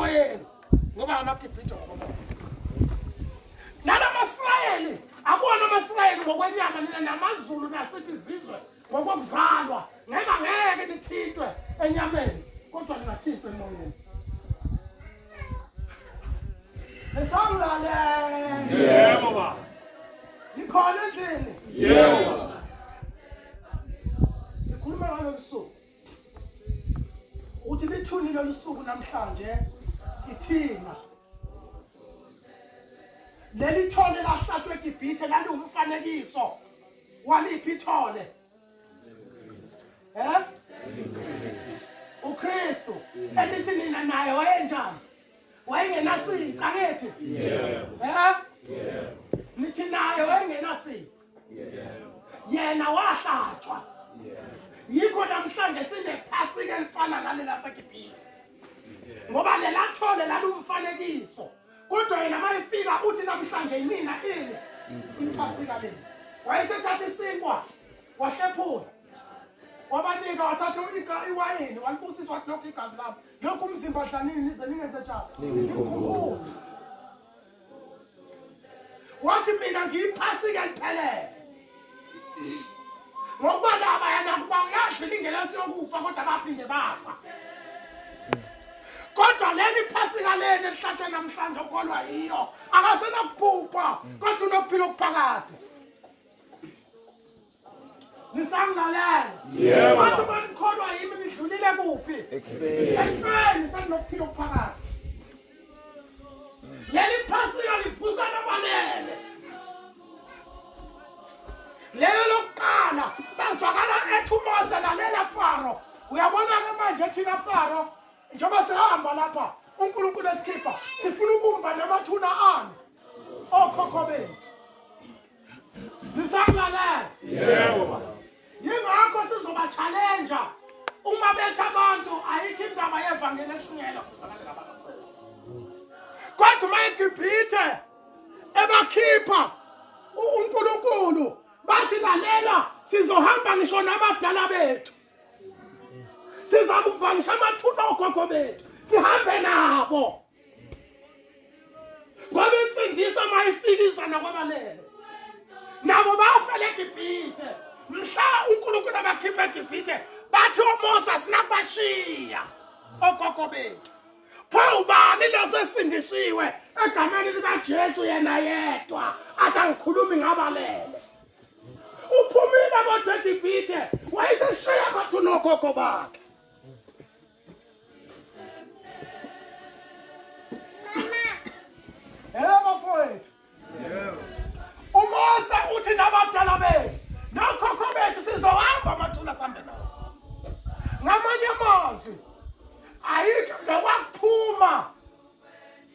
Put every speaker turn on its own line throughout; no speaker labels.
emoyeni ngoba amaGibhithe ngokomoya. NalamaSirayeli akuwona amaSirayeli ngokwenyama nina namaZulu nasiphi izizwe ngokokuzalwa ngeke angeke nithintwe enyameni kodwa ningathintwa emoyeni. Nisangilalela.
Yebo baba.
Nikhona endlini?
Yebo baba.
Sikhuluma ngalolu suku. Ukuthi lithuni lolu suku namhlanje ithina. Leli thole lahlatshwa eGibhithe laliwumfanekiso waliphi ithole? Eh? uKristu elithi nina naye wayenjani wayengenasici angithi
yebo
eh
yebo
nithi naye wayengenasici
yebo
yena wahlatshwa
yebo
yikho namhlanje sinephasika elifana nalela laseGibhithe ngoba lela thole lalumfanekiso kodwa yena mayefika uthi namhlanje yimina ini iphasika leli wayesethatha isinkwa wahlephula wabanika wathatha iwayini walibusisa wathi lokhu igazi lami lokhu umzimba dlanini nize ningenze njani ningikhumbule wathi mina ngiyiphasika eliphelele ngokuba laba yena kuba uyadlula ingelosi yokufa kodwa baphinde bafa kodwa leli phasika leli elihlatshwa namhlanje okholwa yiyo akasenakuphupha kodwa unokuphila okuphakade Nisangilalela.
Yebo.
Bathi uma nikholwa yimi nidlulile kuphi?
Ekufeni.
Ekufeni seninokuphila okuphakade. Leli phasika livusa nabalele. Lelo lokuqala bazwakala ethi uMose lalela Faro. Uyabona-ke manje thina Faro njengoba sihamba lapha uNkulunkulu esikhipha sifuna ukumba namathuna ani okhokho bethu. Nisangilalela?
Yebo baba.
Yingakho sizoba challenge uma bethi abantu ayikho indaba yevangeli eshunyelwa kusizakale abantu. Kodwa uma iGibhithe ebakhipha uNkulunkulu bathi lalela sizohamba ngisho nabadala bethu. Siza kubhangisha amathuna ogogo bethu sihambe nabo. ngoba insindiso uma ifikisa nakwabalele nabo bafela eGibhithe mhla uNkulunkulu abakhipha eGibhithe bathi oMose asinakubashiya ogogo bethu pho ubani losesindisiwe egameni likaJesu yena yedwa athi angikhulumi ngabalele uphumile kodwa eGibhithe wayeseshiya bathi unogogo bakhe Yebo bafowethu.
Yebo.
UMose uthi nabadala bethu nokhokho bethu sizohamba amathuna sihambe nawo. Ngamanye amazwi ayikho lokwakuphuma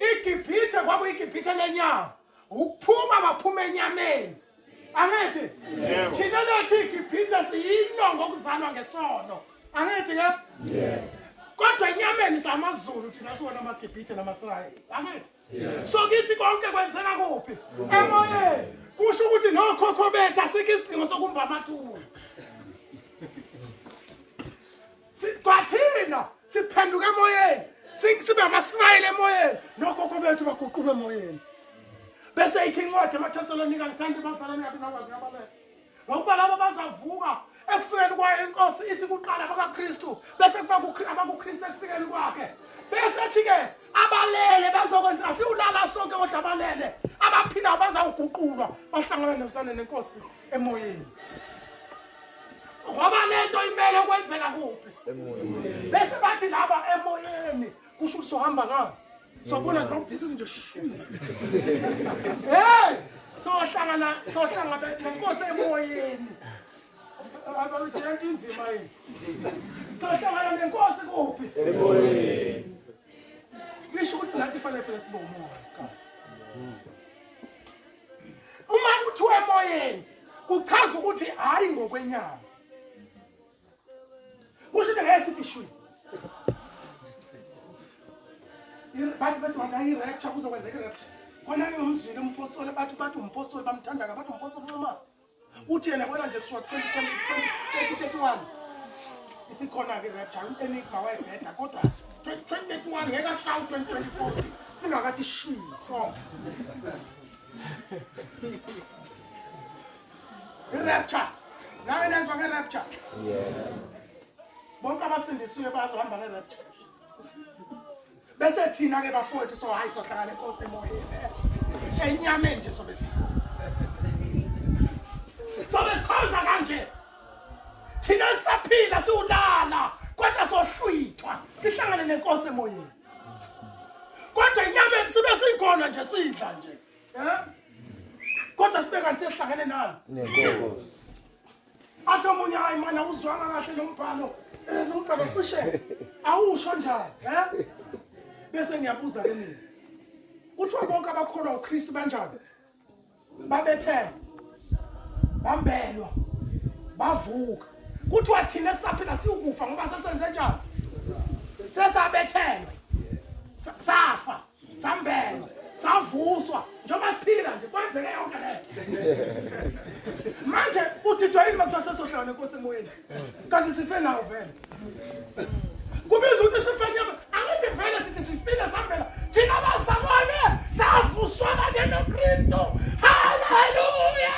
iGibhithe kwakuyiGibhithe lenyama ukuphuma baphuma enyameni angithi thina lethi iGibhithe siyinongo okuzalwa ngesono angithi ke kodwa enyameni samaZulu thina siwona amaGibhithe namaSirayeli angithi so kithi konke kwenzeka kuphi emoyeni kusho ukuthi nokhokho bethu asikho isidingo sokumba amathuna kwathina siphenduka emoyeni sibe amaSirayeli emoyeni nokhokho bethu baguquka emoyeni bese ithi incwadi emathesalonika ngithanda ibazalwane yabi nakwazi yabaleka ngokuba labo bazavuka ekufikeni kwayo inkosi ithi kuqala abakaKristu bese kuba abakuKristu ekufikeni kwakhe bese ethi-ke abalele bazokwenza asiwulala sonke kodwa abalele abaphilayo bazawuguqulwa bahlangane nosane nenkosi emoyeni ngoba lento imele ukwenzeka kuphi bese bathi laba emoyeni kusho ukuthi sohamba ngani sobona nje bakudisa nje shu hey sohlangana sohlangana nenkosi emoyeni abakuthi lento inzima yini sohlangana nenkosi kuphi
emoyeni
lisho ukuthi nathi fanele phela sibe umoya uma kuthiwa emoyeni kuchaza ukuthi hayi ngokwenyama kusho ukuthi ngeke sithi shwi bathi bese wona i-rapture kuzokwenzeka i-rapture khona ngingumzwile umpostoli bathi bathi umpostoli bamthanda ka bathi umpostoli unxumalo uthi yena bona nje kusuka 2031 isikhona-ke i-rapture enigma wayebheda kodwa 2021 ngeke ahlawule 2024 singakathi shwi sonke. I-rapture. Ngake nezwa nge-rapture?
Yeah.
Bonke abasindisiwe bazohamba nge-rapture. Bese thina ke bafowethu so hayi sohlangana enkosi emoyeni. Enyameni nje sobe sikho. Sobe sikhonza kanje. Thina sisaphila siwulala kodwa sohlwithwa sihlangane nenkosi emoyeni. Kodwa enyameni sibe sikhona nje sidla nje. Eh? Kodwa sibe kanti sihlangene nani?
Nenkosi.
Athi omunye hayi mana uzwanga kahle lo mbhalo. Eh lo mbhalo cishe awusho njani, eh? Bese ngiyabuza ke mina. Kuthiwa bonke abakholwa uKristu banjani? Babethela. Bambelwa. Bavuka. Kuthiwa thina sisaphila siwukufa ngoba sesenze njani? Sesabethelwa. Safa. Sambelwa. Savuswa njengoba siphila nje kwenzeke yonke le. Manje udidwa yini makuthiwa sesohlala nenkosi emoyeni? Kanti sife nawo vele. Kubiza ukuthi sife nyama. Angithi vele sithi sifile sambela. Thina bazalwane savuswa kanye noKristu. Haleluya!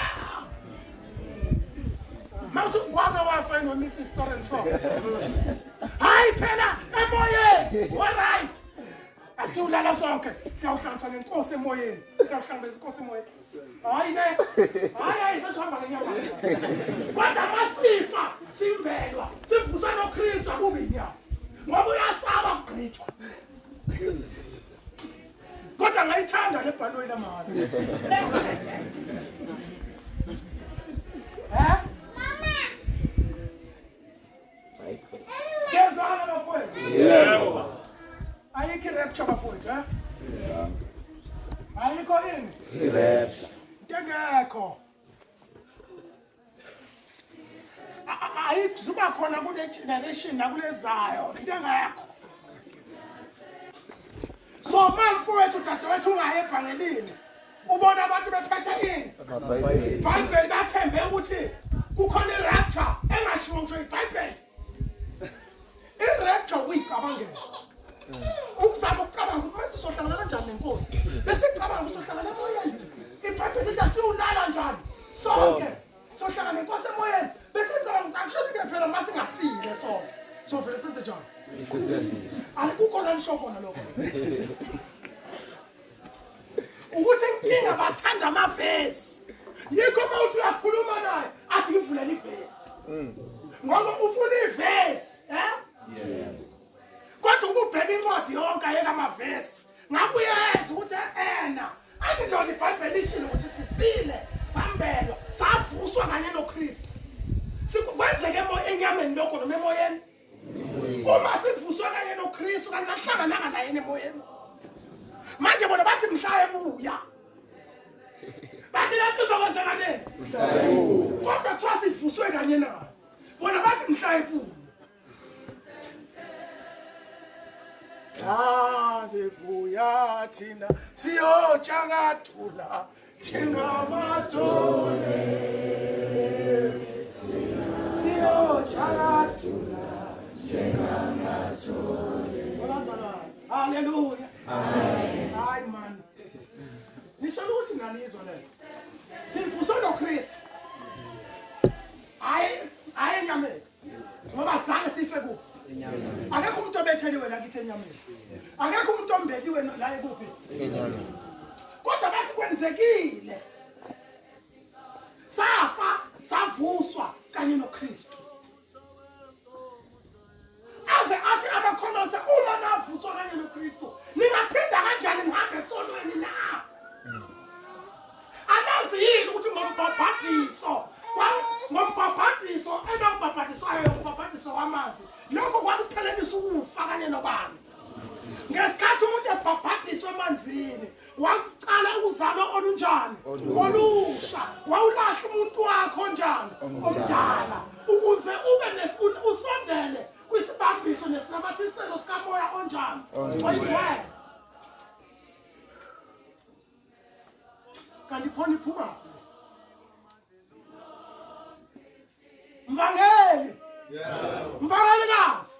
Mawuthi wake wafa no Mrs. So and so. Hayi phela emoyeni. All right. Asiwulala sonke. Siyawuhlanganiswa nenkosi emoyeni. Siyawuhlangabeza inkosi emoyeni. Hayi ne. Hayi hayi sesihamba ngenyama. Kodwa masifa simbelwa sivuswa noKristu akubi inyama. Ngoba uyasaba ukugqitshwa. Kodwa ngayithanda le bhanoyi lamahhala. Eh? Siyazwana bafowethu?
Yebo.
Ayikho i-rapture bafowethu, eh? Ayikho ini?
I-rapture.
Into engekho. Ayikuzuba khona kule generation nakulezayo into engekho. So mamfowethu dadewethu ungayi evangelini. Ubona abantu bephethe ini? IBhayibheli bathembe ukuthi kukhona i-rapture engashiwo ngisho iBhayibheli. I-rapture ukuyicabangela. Ukuzama ukucabanga ukuthi manje uzohlangana kanjani nenkosi. Bese icabanga ukuthi uzohlangana emoyeni. IBhayibheli lithi asiwulala njani sonke. Sohlangana nenkosi emoyeni. Bese icabanga ukuthi akusho ke phela uma singafile sonke. Sovele senze njani? Akukho la nisho khona lokho. Ukuthi inkinga bathanda amavesi. Yikho uma uthi uyakhuluma naye athi ngivulele ivesi. Ngoba ufuna ivesi, eh? Kodwa ukubheka incwadi yonke ayeka amavesi. Ngabe uyeza ukuthi ena angilona iBhayibheli lishilo ukuthi sifile sambelwa savuswa kanye noKristu. Sikwenzeke enyameni lokho noma emoyeni? Uma sivuswe kanye noKristu kanti ahlangananga naye emoyeni. Manje bona bathi mhla ebuya. Bathi lento izokwenzeka nini? Kodwa kuthiwa sivuswe kanye naye. Bona bathi mhla ebuya. Xa sibuya thina siyotshakadula njengamathole siyotshakadula njengamathole. Bazalwane, haleluya. Amen. Hayi man. Nisho ukuthi nganizwa leyo. Sivuswe noKristu. Hayi, hayi enyameni. Ngoba zange sife kuphi? Akekho umuntu obetheliwe la kithi enyameni. Akekho umuntu ombeliwe la ekuphi?
Enyameni.
Kodwa bathi kwenzekile. Safa, savuswa kanye noKristu. Aze athi amakholose uma navuswa kanye noKristu, ningaphinda kanjani nihambe esonweni na? Anazi yini ukuthi ngombhabhadiso ngombhabhadiso enawubhabhadiswayo umbhabhadiso wamanzi lokho kwakuphelelisa ukufa kanye nobani ngesikhathi umuntu ebhabhadiswa emanzini waqala ukuzalwa olunjani olusha wawulahla umuntu wakho njani omdala ukuze ube usondele kwisibambiso nesinamathiselo sikamoya onjani oyingcwele. Kanti khona iphuma mvangeli. Mvangelikazi.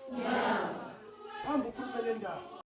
Hamba ukhulumele kule ndawo.